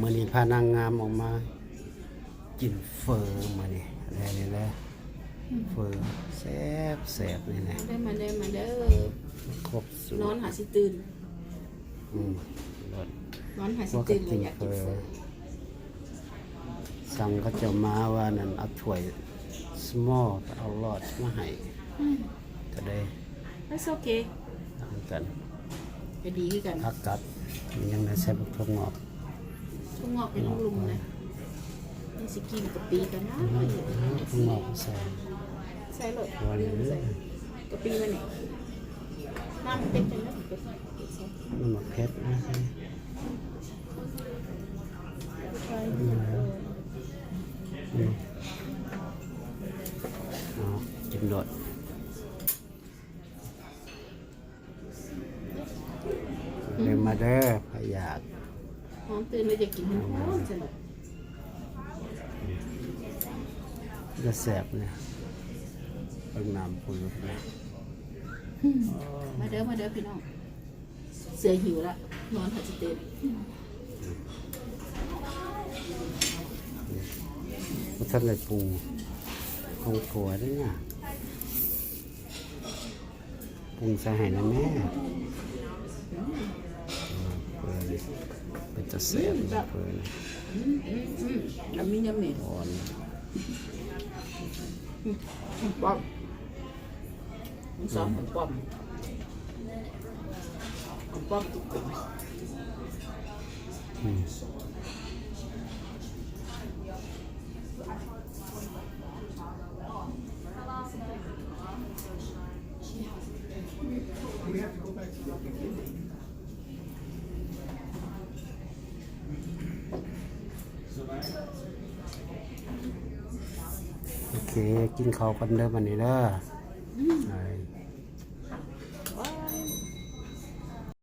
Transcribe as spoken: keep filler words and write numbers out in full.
มื้อนี้พานางงามออกมากินเฝอมื้อนี้ แลนี่แหละ เฝอแซ่บๆ นี่แหละ มาเด้อ มาเด้อ มาเด้อ ครบสูตร นอนหาสิตื่น อืม เลิศ นอนหาสิตื่นเลยอยากกินเฝอ สั่งเขาเจ้ามาว่านั่น เอาถ้วย small เอาหลอดมาให้ อืม ก็ได้ That's okay ต่างกัน ก็ดีคือกัน ผักกัด มันยังได้ใส่ผักถั่วงอก ถั่วงอกเป็นลูกๆ นะ นี่สิกินกะปิกันนะ อืม ถั่วงอกใส่ ใส่เลย วันนี้ ใส่กะปิมันนี่ น้ำเต็มจังเลย มันหมกเผ็ดนะ อืม อืม เอา กินโลด เดินมาเด้อ พะอยาก หอมตื่นเลยอยากกินน้ำหอมสนุก จะแสบเนี่ย เบิ่งน้ำปืดเนี่ย มาเด้อ มาเด้อพี่น้อง เสือหิวละ นอนหาสิเต็ม บ่ทันได้ปรุง ของผัวเด้อเนี่ย ปรุงใส่ให้นะแม่ เออ เป็นตาแซ่บนะเพิ่น อืม อืม อืม ยำมียำมี อ่อน อืม อืม ป๊อป มันสองมันป้อม มันป้อมทุกคน อืม โอเค กินข้าวกันเด้อบัดนี้เด้อ อืม เออ